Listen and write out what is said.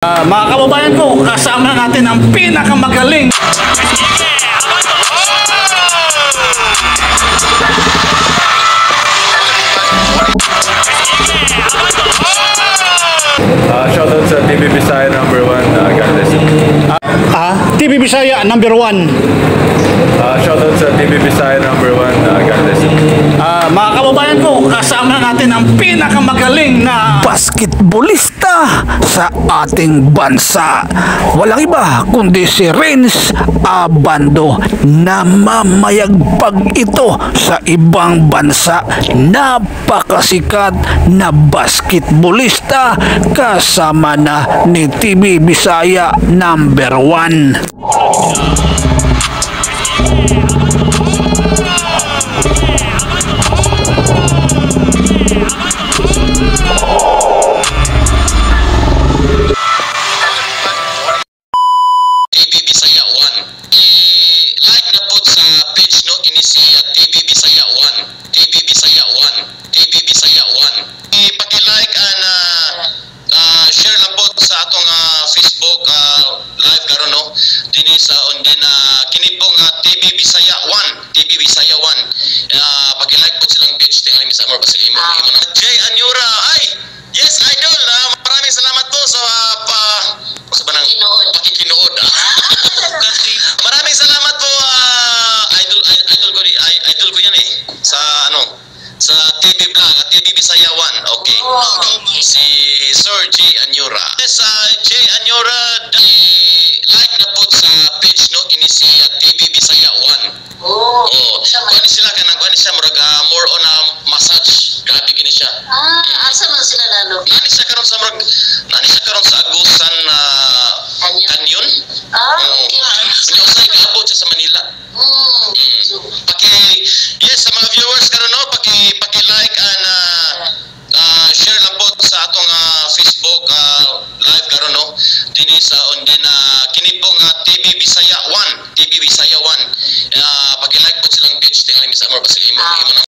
Mga kababayan ko, kasama natin ang pinakamagaling. Shoutout sa TV Bisaya number 1, God bless you. TV Bisaya number 1. Shoutout sa TV Bisaya number 1, God bless you. Mga kababayan ko, kasama natin ang pinakamagaling na basketbolista sa ating bansa. Walang iba kundi si Renz Abando na mamayagpag ito sa ibang bansa. Napakasikat na basketbolista kasama na ni TV Bisaya number 1. TV Bisaya 1. I-like na po sa page, no, kini si TV Bisaya 1. TV Bisaya 1. TV Bisaya 1. I-paki-like and share lang po sa atong Facebook live karon, no. Dinhi sa on din kini po nga TV Bisaya 1. TV Bisaya 1. Paki-like po silang page, tingali misa mo ba imo imo na. Jay Anyura, ay, yes, idol. Maraming salamat po sa pa sa ba nang Pakikinood. Pakikinood. Maraming salamat po, idol idol ko idol ko yan eh sa ano sa TV Vlog at TV Bisaya 1. Okay. Oh. Si Sir J Anyura. Yes, J Anyura, like na po sa page, no, kini si TV Bisaya 1. Oh, Oh, siya man. kuan sila kanang kuan siya murag more on massage. Grabe kini siya. Asa man sila lalo? Nani siya karon sa murag nani siya karon sa Agusan na Canyon? Canyon. Ah, Oo. okay. Unya usay kaabot siya sa Manila. So, Paki yes sa mga viewers karon, no, paki paki like and share lang po sa atong Facebook live karon, no. Dinhi sa on din kini po nga